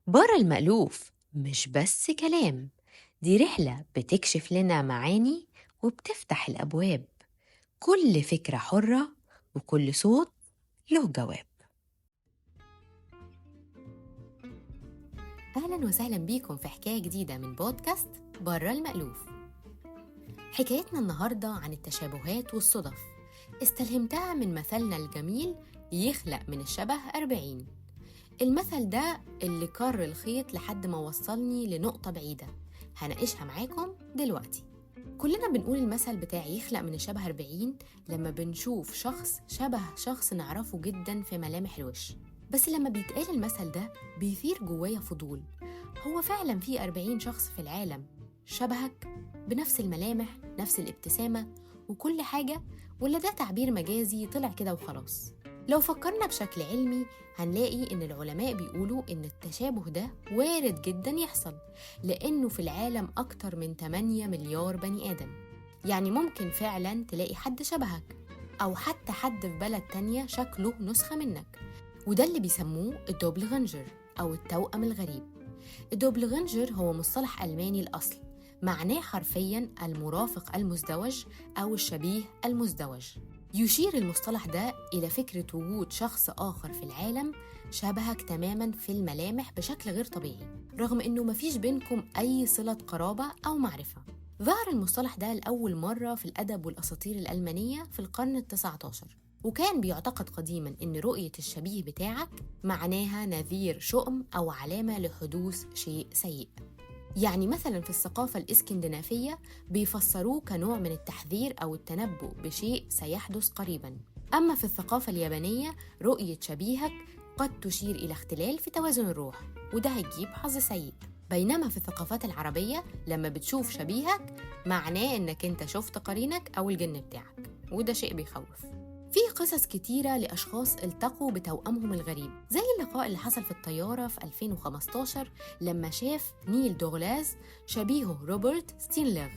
بره المألوف مش بس كلام، دي رحلة بتكشف لنا معاني وبتفتح الأبواب. كل فكرة حرة وكل صوت له جواب. أهلا وسهلا بيكم في حكاية جديدة من بودكاست بره المألوف. حكايتنا النهاردة عن التشابهات والصدف، استلهمتها من مثلنا الجميل يخلق من الشبه 40. المثل ده اللي كر الخيط لحد ما وصلني لنقطة بعيدة هناقشها معاكم دلوقتي. كلنا بنقول المثل بتاع يخلق من الشبه 40 لما بنشوف شخص شبه شخص نعرفه جدا في ملامح الوش، بس لما بيتقال المثل ده بيثير جوايا فضول. هو فعلا في 40 شخص في العالم شبهك بنفس الملامح، نفس الابتسامة وكل حاجة، ولا ده تعبير مجازي طلع كده وخلاص؟ لو فكرنا بشكل علمي هنلاقي إن العلماء بيقولوا إن التشابه ده وارد جدا يحصل، لأنه في العالم أكتر من 8 مليار بني آدم. يعني ممكن فعلا تلاقي حد شبهك، أو حتى حد في بلد تانية شكله نسخة منك، وده اللي بيسموه ال Doppelgänger أو التوأم الغريب. ال Doppelgänger هو مصطلح ألماني الأصل، معناه حرفيا المرافق المزدوج أو الشبيه المزدوج. يشير المصطلح ده إلى فكرة وجود شخص آخر في العالم شبهك تماماً في الملامح بشكل غير طبيعي، رغم إنه مفيش بينكم أي صلة قرابة أو معرفة. ظهر المصطلح ده لأول مرة في الأدب والأساطير الألمانية في القرن ال19، وكان بيعتقد قديماً إن رؤية الشبيه بتاعك معناها نذير شؤم أو علامة لحدوث شيء سيء. يعني مثلاً في الثقافة الإسكندنافية بيفسروه كنوع من التحذير أو التنبؤ بشيء سيحدث قريباً. أما في الثقافة اليابانية رؤية شبيهك قد تشير إلى اختلال في توازن الروح، وده هيجيب حظ سيء. بينما في الثقافات العربية لما بتشوف شبيهك معناه إنك أنت شفت قرينك أو الجن بتاعك، وده شيء بيخوف. في قصص كتيرة لأشخاص التقوا بتوأمهم الغريب، زي اللقاء اللي حصل في الطيارة في 2015 لما شاف نيل دوغلاس شبيهه روبرت ستينلغ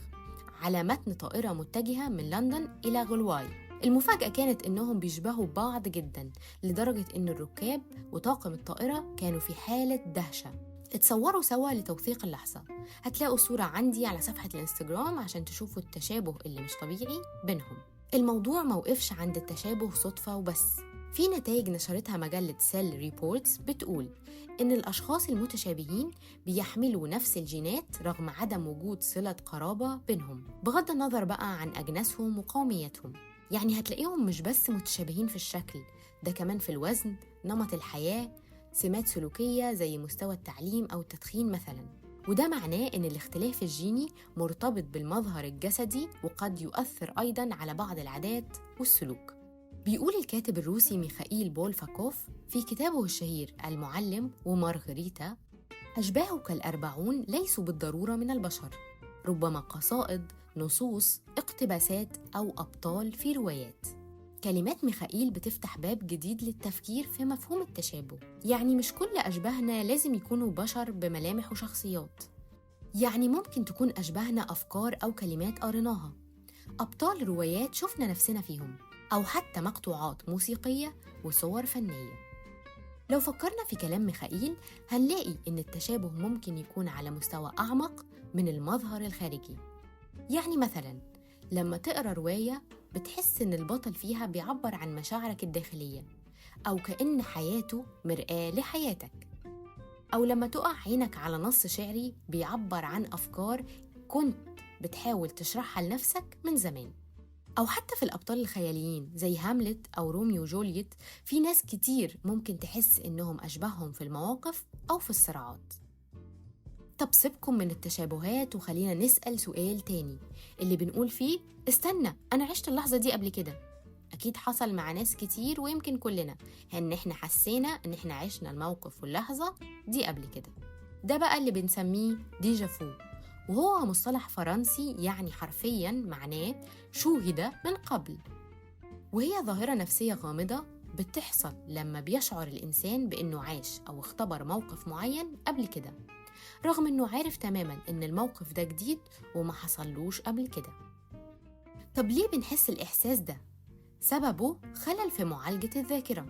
على متن طائرة متجهة من لندن إلى غلواي. المفاجأة كانت إنهم بيشبهوا بعض جدا، لدرجة إن الركاب وطاقم الطائرة كانوا في حالة دهشة. اتصوروا سوا لتوثيق اللحظة. هتلاقوا صورة عندي على صفحة الانستجرام عشان تشوفوا التشابه اللي مش طبيعي بينهم. الموضوع موقفش عند التشابه صدفة وبس. في نتائج نشرتها مجلة Cell Reports بتقول إن الأشخاص المتشابهين بيحملوا نفس الجينات رغم عدم وجود صلة قرابة بينهم، بغض النظر بقى عن أجناسهم وقوميتهم. يعني هتلاقيهم مش بس متشابهين في الشكل، ده كمان في الوزن، نمط الحياة، سمات سلوكية زي مستوى التعليم أو التدخين مثلاً. وده معناه إن الاختلاف الجيني مرتبط بالمظهر الجسدي وقد يؤثر أيضاً على بعض العادات والسلوك. بيقول الكاتب الروسي ميخائيل بولفاكوف في كتابه الشهير المعلم ومارغريتا: أشباهك 40 ليسوا بالضرورة من البشر، ربما قصائد، نصوص، اقتباسات أو أبطال في روايات. كلمات ميخائيل بتفتح باب جديد للتفكير في مفهوم التشابه. يعني مش كل أشباهنا لازم يكونوا بشر بملامح وشخصيات، يعني ممكن تكون أشباهنا أفكار أو كلمات قريناها، أبطال روايات شفنا نفسنا فيهم، أو حتى مقطوعات موسيقية وصور فنية. لو فكرنا في كلام ميخائيل هنلاقي إن التشابه ممكن يكون على مستوى أعمق من المظهر الخارجي. يعني مثلاً لما تقرأ رواية بتحس إن البطل فيها بيعبر عن مشاعرك الداخلية، أو كأن حياته مرآة لحياتك. أو لما تقع عينك على نص شعري بيعبر عن أفكار كنت بتحاول تشرحها لنفسك من زمان. أو حتى في الأبطال الخياليين زي هاملت أو روميو وجولييت، في ناس كتير ممكن تحس إنهم أشبههم في المواقف أو في الصراعات. طب سيبكم من التشابهات وخلينا نسأل سؤال تاني اللي بنقول فيه استنى، أنا عشت اللحظة دي قبل كده. أكيد حصل مع ناس كتير ويمكن كلنا إن إحنا حسينا إن إحنا عشنا الموقف واللحظة دي قبل كده. ده بقى اللي بنسميه déjà vu، وهو مصطلح فرنسي يعني حرفياً معناه شوهد من قبل، وهي ظاهرة نفسية غامضة بتحصل لما بيشعر الإنسان بإنه عاش أو اختبر موقف معين قبل كده، رغم إنه عارف تماماً إن الموقف ده جديد وما حصلوش قبل كده. طب ليه بنحس الإحساس ده؟ سببه خلل في معالجة الذاكرة.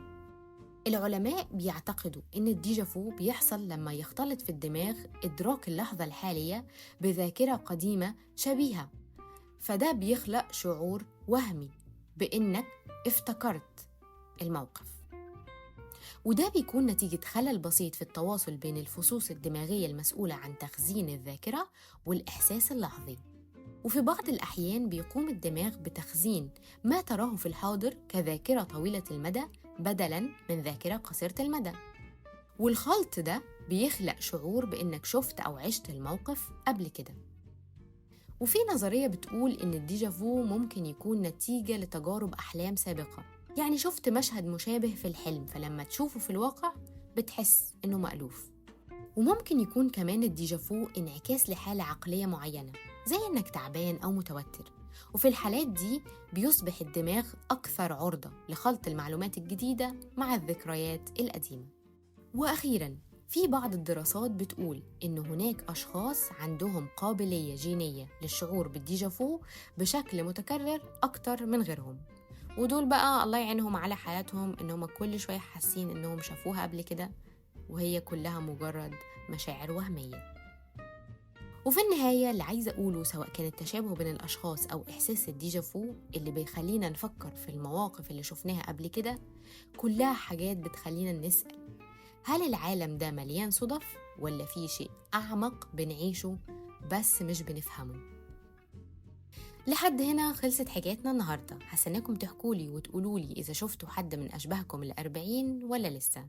العلماء بيعتقدوا إن ال déjà vu بيحصل لما يختلط في الدماغ إدراك اللحظة الحالية بذاكرة قديمة شبيهة، فده بيخلق شعور وهمي بإنك افتكرت الموقف، وده بيكون نتيجة خلل بسيط في التواصل بين الفصوص الدماغية المسؤولة عن تخزين الذاكرة والإحساس اللحظي. وفي بعض الأحيان بيقوم الدماغ بتخزين ما تراه في الحاضر كذاكرة طويلة المدى بدلاً من ذاكرة قصيرة المدى، والخلط ده بيخلق شعور بإنك شفت أو عشت الموقف قبل كده. وفي نظرية بتقول إن ال déjà vu ممكن يكون نتيجة لتجارب أحلام سابقة، يعني شفت مشهد مشابه في الحلم فلما تشوفه في الواقع بتحس إنه مألوف. وممكن يكون كمان ال déjà vu انعكاس لحالة عقلية معينة، زي إنك تعبان أو متوتر، وفي الحالات دي بيصبح الدماغ أكثر عرضة لخلط المعلومات الجديدة مع الذكريات القديمة. وأخيراً في بعض الدراسات بتقول إن هناك أشخاص عندهم قابلية جينية للشعور بال déjà vu بشكل متكرر أكتر من غيرهم، ودول بقى الله يعينهم على حياتهم إنهم كل شوية حاسين إنهم شافوها قبل كده وهي كلها مجرد مشاعر وهمية. وفي النهاية اللي عايزة أقوله، سواء كان التشابه بين الأشخاص أو إحساس ال déjà vu اللي بيخلينا نفكر في المواقف اللي شفناها قبل كده، كلها حاجات بتخلينا نسأل هل العالم ده مليان صدف ولا في شيء أعمق بنعيشه بس مش بنفهمه؟ لحد هنا خلصت حكايتنا النهاردة. هستناكم تحكولي وتقولولي إذا شفتوا حد من أشباهكم 40 ولا لسه.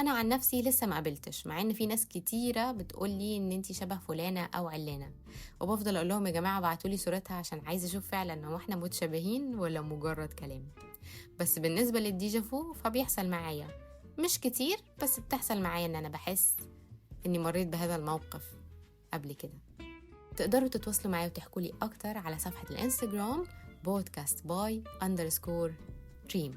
أنا عن نفسي لسه ما قابلتش، مع إن في ناس كتيرة بتقولي إن أنتي شبه فلانة أو علانة، وبفضل أقول لهم يا جماعة بعتولي صورتها عشان عايزة أشوف فعلا هو إحنا متشابهين ولا مجرد كلام. بس بالنسبة لل déjà vu فبيحصل معايا مش كتير، بس بتحصل معايا إن أنا بحس إني مريت بهذا الموقف قبل كده. تقدروا تتواصلوا معايا وتحكوا لي أكتر على صفحة الإنستجرام podcast_by_reem.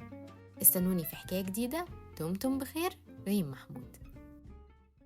استنوني في حكاية جديدة. دمتم بخير. ريم محمود.